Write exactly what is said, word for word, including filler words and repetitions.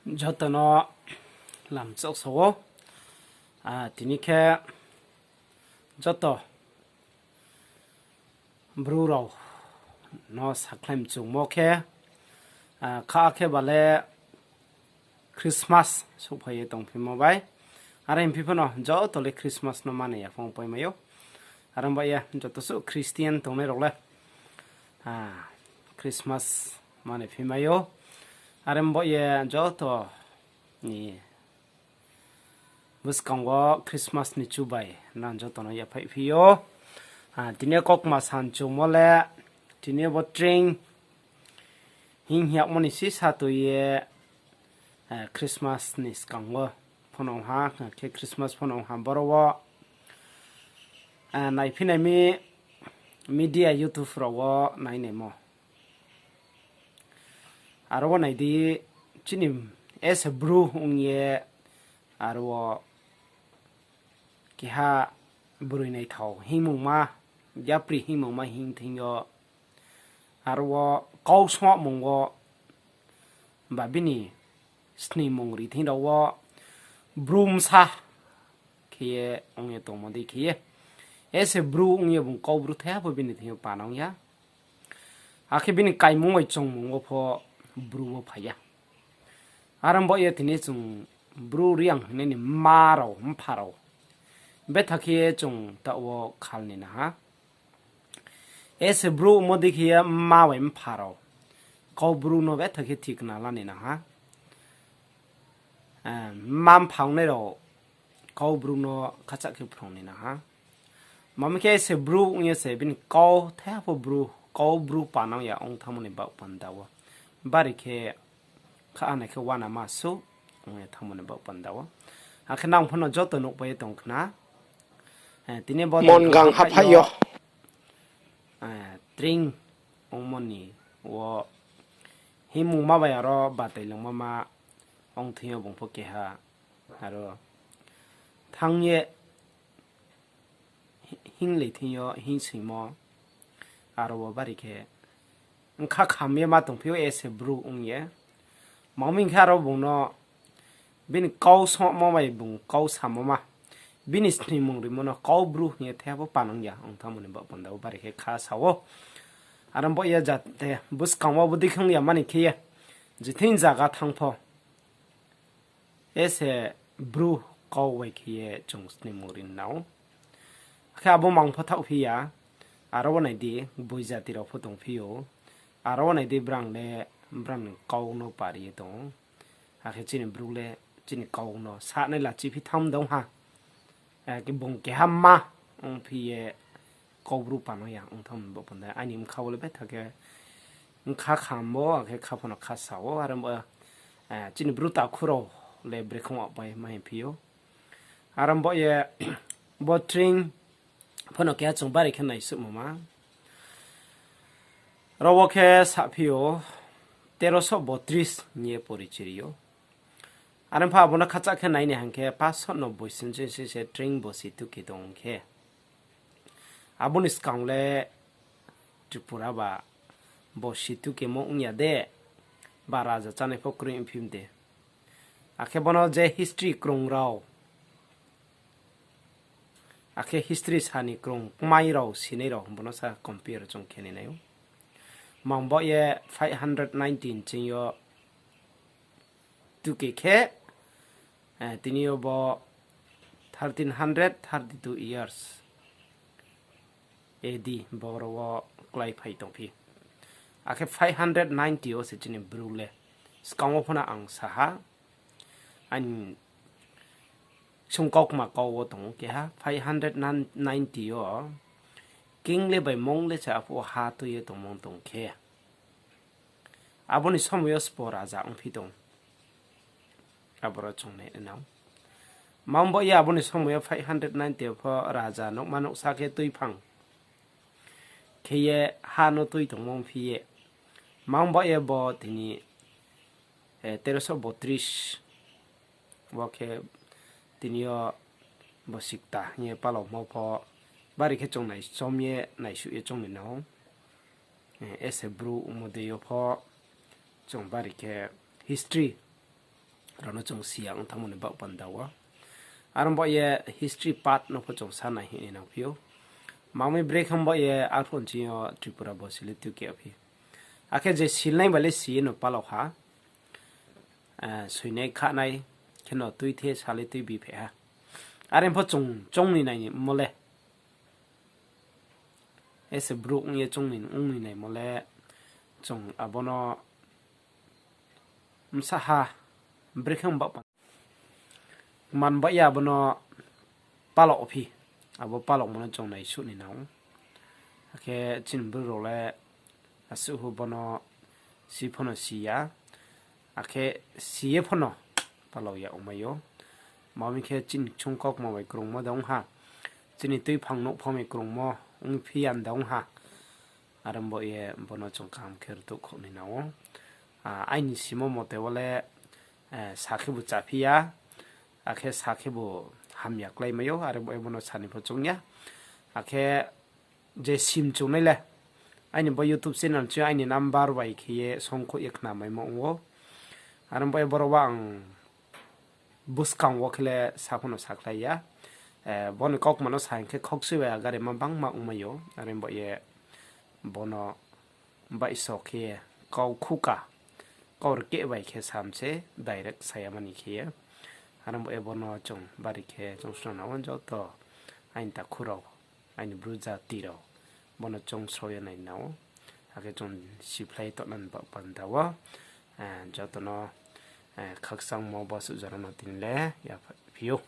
Joto no lamchak sa ou. Ah, tini khe joto Bru rao no sakhlai mchungmo khe, ah, kha khe ba le Christmas souhphai ye tongphimo bai. Are hingphi pho no joto le Christmas no mani ya phung paimai ou. Are bo ye joto suh Christian tongnai rao le, ah, Christmas mani phimai ou. Are bo ye joto ni buskang wo Christmas ni chubai nang joto no yaphaihphi ou. Ah, tini yo kaukma san chungmo le, tini yo bo tring hing yagmo ni sisa tui ye, eh, Christmas ni skang wo phonong ha, khe Christmas phonong ha boro wo, eh, naiphinai mi media YouTube rao wo nainaimo. Aro wo nai di, chini as a Bru ong ye, aro wo keha broi naithao hingmungma, yapri hingmungma hing thing yo, aro wo kau songmung wo, ba bini snimung ri thing rao wo, Bru bsa khe ye ong ye tongmo dei khe ye, as a Bru ong ye bung Kaubru thaiha pho bini thing yo panang ya. Akhe bini kaimung bai chongmung wo pho Bru wo phai ya. Are bo ye tini chung Bru Reang hingnaini mma rao, mpha rao betha khe ye chung taoh wo khal ni nang ha. As a Bru ongmo dei khe ye mma bai mpha rao Kaubru no betha khe thikna la ni nang ha. Eh, mma mpha ongnai rao Kaubru no khachah khe phrung ni nang ha. Mami khe as a Bru ong ye se bini kau thaiha pho Bru, Kaubru panang ya ong thanngmo ni baoh panda wo. Bari khe kha nai khe uanama suh ong ye thanngmo ni baoh panda wo. Akhe nang pho no joto nuhpai ye tong khna. Eh, tini bo Mongang haphai yo, eh, tring ongmo ni wo hingmungma bai aro batai langmama ong thing yo bung pho keha aro thanng ye hi-, hinglai thing yo hingsoingmo aro wo bari khe bkha kham ye ma tongphi ou as a Bru ong ye. Mami khe aro bung no bini kau songmo bai bung kau samo ma, bini snimung rimo no Kaubru hing ye thaiha pho panang ya ong thanngmo ni baoh panda wo bari khe kha sa ou. Are bo ye jate buskang wo bodei khe ong ya mani khe ye, je thing zaga thanng pho as a Bru kau bai khe ye chung snimung ri nang ou. Akhe abo mang pho thaohphi ya, aro wo nai di, boi jati rao pho tongphi ou, aro wo nai di brang le, brang ni kau no pari ye tong ou. Akhe chini Bru le chini kau no sanai lachi phi tham dong ha. Eh, khe bung keha mma ongphi ye Kaubru panang ya ong thanngmo ni baoh panda aini bkha wo le betha khe bkha kham ou, akhe kha pho no kha sa ou, are bo, eh, chini Bru takhu rao le brekhe ong pai ma hingphi ou. Are bo ye bo tring pho no keha chung bari khe naisuhmoma. Ro wo khe saphi ou, তেরোশো বত্রিশ hing ye porichi ri ou. Are pho abo no khachah khe nai ni hing khe পাঁচশো নব্বই sing sing se tring bosi tuke tong khe. Abo ni skang le Tripura ba bosi tukemo ong ya de, ba raja chánai pho kroi ongphi de. Akhe bo no je history krung rao, akhe history sa ni krung kmai rao, sinai rao, bo no sa compare chung khe ni nai ou. Mang bo ye five hundred nineteen ching yo tuke khe, eh, tini yo bo thirteen hundred thirty two years A D boro wo kláiphai tongphi. Akhe five hundred ninety wo se chini Bru le. Skang wo pho no ang sa ha, aini sung kaukma kau wo tong ou keha, five hundred ninety yo king le bai mong le se aphuh wo ha tui ye tongmung tong khe. Abo ni somoi yo sbo raja ongphi tong. Aboro chung nai nang. Mang bo ye abo ni somoi yo five hundred ninety yo pho raja nouhma nouhsa khe tuiphang khe ye ha no tui tongmo ongphi ye. Mang bo ye bo tini, eh, তেরোশো বত্রিশ wo khe tini yo bo sikta hing ye palaomo pho bari khe chung naichom ye naisuh ye chung ni nang. Eh, as a Bru ongmo dei yo pho chung bari khe history rao no chung si ya ong thanngmo ni baoh panda wo. Are ong baoh ye history part no pho chung sa nai hing ye nangphi ou. Mami brekhe ong baoh ye arphuh nching yo Tripura bo silei tuikeh phi. Akhe je silnai bai le si ye no palao ha. Soinai khahnai kheno tuithe salei tuibi phai ha. Are pho chung choung ni naimo le, ese brouh ong ye choung ni ong ni naimo le, chung abo no bsa ha brekhe ong baoh pa man baoh ye abo no palao phi, abo palaomo no chung naisuh ni nang ou. Akhe chini brouh rao le asuh hu bo no si pho no si ya, akhe si ye pho no palao ya ongmai ou. Mami khe chini ksung kaukma bai krungmo de ong ha, chini tuiphang nouhphang bai krungmo ongphi ya de ong ha. Are ong baoh ye bo no chung kaham khe rtuh khouh ni nang ou. Aini simo mote wo le, sa khebu chaphi ya, akhe sa khebu hamya kláimai ou, are ong baoh ye bo no sa ni pho choung ya. Akhe je sim chungnai le, aini bo YouTube channel chi aini number bai khe ye songkhouh ye khnamaimo ong ou. Are ong baoh ye boro wo ang buskang wo khe le sa pho no sakhlai ya. Bo ni kaukma no sa hing khe khaukchui bai agarema bangma ongmai ou, are ong baoh ye bo no baihso khe kau khuka, kau rkeh bai khe sam se, direct sa ya mani khe ye. Are ong baoh ye bo no chung bari khe chung srao nang ou, joto aini takhu rao, aini bru jati rao, bo no chung srao ye nai nang ou. Akhe chung siphlai tongnani baoh panda wo, joto no khakchangmo bo suh jora no tini le yaphaih phi ou.